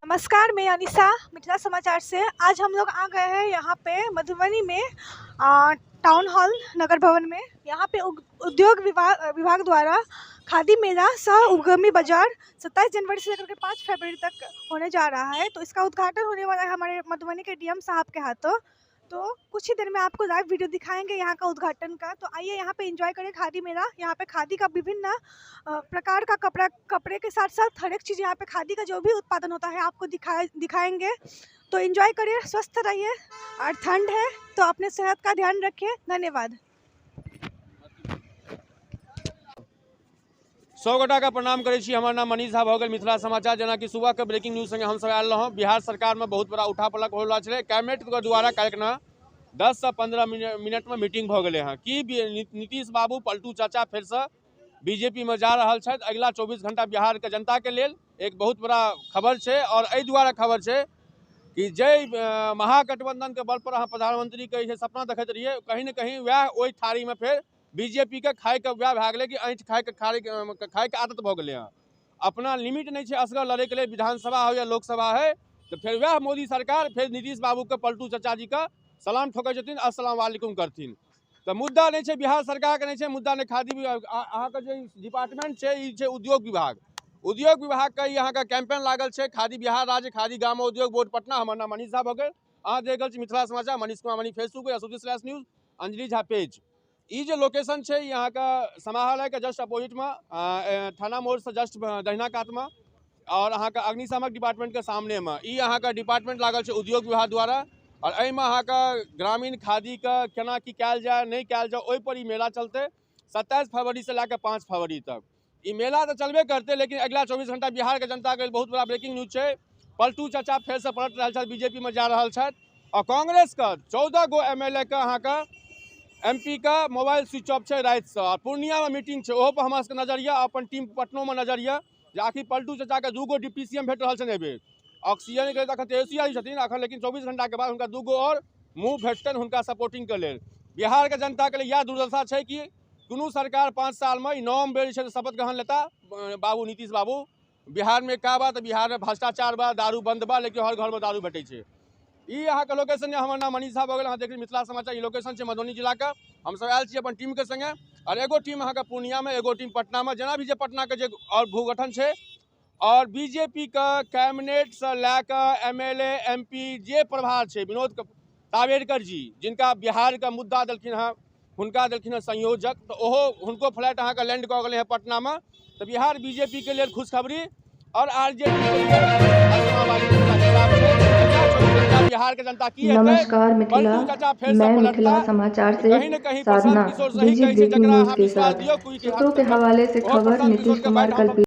नमस्कार, मैं अनिशा मिथिला समाचार से। आज हम लोग आ गए हैं यहाँ पे मधुबनी में टाउन हॉल नगर भवन में। यहाँ पे उद्योग विभाग विभाग द्वारा खादी मेला सह उद्यमी बाजार 27 जनवरी से लेकर के 5 फरवरी तक होने जा रहा है। तो इसका उद्घाटन होने वाला है हमारे मधुबनी के डीएम साहब के हाथों। तो कुछ ही देर में आपको लाइव वीडियो दिखाएंगे यहाँ का उद्घाटन का। तो आइए यहाँ पे एंजॉय करें खादी मेला। यहाँ पे खादी का विभिन्न प्रकार का कपड़ा, कपड़े के साथ साथ हर एक चीज़ यहाँ पे खादी का जो भी उत्पादन होता है आपको दिखाएंगे। तो एंजॉय करिए, स्वस्थ रहिए और ठंड है तो अपने सेहत का ध्यान रखिए। धन्यवाद। 100 गोटा के प्रणाम करै छी। हमर नाम मनीष झा भऽ गेल। मिथिला समाचार जेनाकि सुबह के ब्रेकिंग न्यूज संगे हमसब आयल रहौं। बिहार सरकार में बहुत बड़ा उठा पलक हो रहल छलै। कैबिनेट के द्वारा काल्हिखना 10 से 15 मिनट में मीटिंग भऽ गेलै हँ कि नीतीश बाबू पलटू चाचा फेरसँ बीजेपी में जा रहल छथि। अगिला 24 घंटा बिहार के जनता के लेल एक बहुत बड़ा खबर छै। और एहि दुआरे खबर छै कि जाहि महागठबंधन के बल पर अहाँ प्रधानमंत्री के जे सपना देखैत रहियै, कहीं ने कहीं वएह ओहि थारी में फेर बीजेपी के खाइके वएह भए गेलै कि ऐंठ खाइके खाइके आदत भऽ गेलै हँ। अपना लिमिट नहि छै असगर लड़ैके लेल, विधानसभा हो या लोकसभा है, तऽ फेर वएह मोदी सरकार फेर नीतीश बाबूके पलटू चाचा जी के सलाम ठोकै छथिन, अस्सलाम वालेकुम करथिन। तऽ मुद्दा नहि छै बिहार सरकारके, नहि छै मुद्दा, नहि खादी। अहाँके जे डिपार्टमेंट छै ई छै उद्योग विभाग। उद्योग विभागके ई अहाँके कैंपेन लागल छै खादी बिहार राज्य खादी ग्राम उद्योग बोर्ड पटना। हमर नाम मनीष झा भऽ गेल। अहाँ देख रहल छी मिथिला समाचार, मनीष कुमार मनी फेसबुक या सुधीर स्लैश न्यूज अंजलि झा पेज। ई जे लोकेशन छै ई अहाँके समाहरणालयके जस्ट अपोजिटमे, थाना मोड़सँ जस्ट दहिना कातमे और अहाँके अग्निशामक डिपार्टमेंटके सामनेमे ई अहाँके डिपार्टमेंट लागल छै उद्योग विभाग द्वारा। और एहिमे अहाँके ग्रामीण खादीके केना की कयल जाय नहि कयल जाय ओहिपर ई मेला चलतै। 27 फरवरी से लए कऽ 5 फरवरी तक ई मेला तऽ चलबे करतै, लेकिन अगिला 24 घंटा बिहारके जनताके लेल बहुत बड़ा ब्रेकिंग न्यूज छै। पलटू चाचा फेरसँ पलट रहल छथि, बीजेपी में जा रहल छथि। और कांग्रेसके 14 गो एमएलए के अहाँके एमपी के मोबाइल स्विच ऑफ छै रातिसँ। और पूर्णियामे मीटिंग छै, ओहो पर हमरा सबके नजर यऽ, अपन टीम पटनोमे नजर यऽ जे आखिर पलटू चाचाके 2 गो डिप्टी सीएम भेट रहल छनि एहिबेर। ऑक्सीजनके लेल अखन तेजस्वी यादव छथिन अखन, लेकिन 24 घंटाके बाद हुनका 2 गो और मुँह भेटतनि हुनका सपोर्टिंगके लेल। बिहारके जनताके लेल इएह दुर्दशा छै कि कोनो सरकार 5 सालमे ई 9 बेर जे छै शपथ ग्रहण लेता बाबू नीतीश बाबू। बिहारमे का बा तऽ बिहारमे भ्रष्टाचार बा, दारू बंद बा, लेकिन हर घरमे दारू भेटै छै। ई अहाँके लोकेशन यऽ। हमर नाम मनीष झा भऽ गेल। अहाँ देख मिथिला समाचार। ई लोकेशन छै मधुबनी जिलाके। हमसब आयल छी अपन टीमके संगे और एगो टीम अहाँके पूर्णियामे, एगो टीम पटनामे। जेना भी जे पटनाके जे और भूगठन छै और बीजेपी के कैबिनेटसँ लए कऽ एमएलए एमपी जे प्रभार छै, विनोद तावेरकर जी जिनका बिहारके मुद्दा देलखिन हँ, हुनका देलखिन हँ संयोजक, तऽ ओहो हुनको फ्लाइट अहाँके लैंड कऽ गेलै हँ पटनामे। तऽ बिहार बीजेपी के लेल खुशखबरी और आरजेडी के लिए बिहार के जनता की हेतै। नमस्कार मिथिला, पलटू चाचा फेर से मैं मिथिला पलटता। समाचार से कहीं न कहीं साधना प्रशांत किशोर सही डीजी कहै छै ब्रेकिंग जकरा न्यूज अहाँ के विश्वास साथ दियौ कोई के सूत्रों के हवाले से और खबर प्रशांत नीतीश किशोर के कुमार बैठ कल हम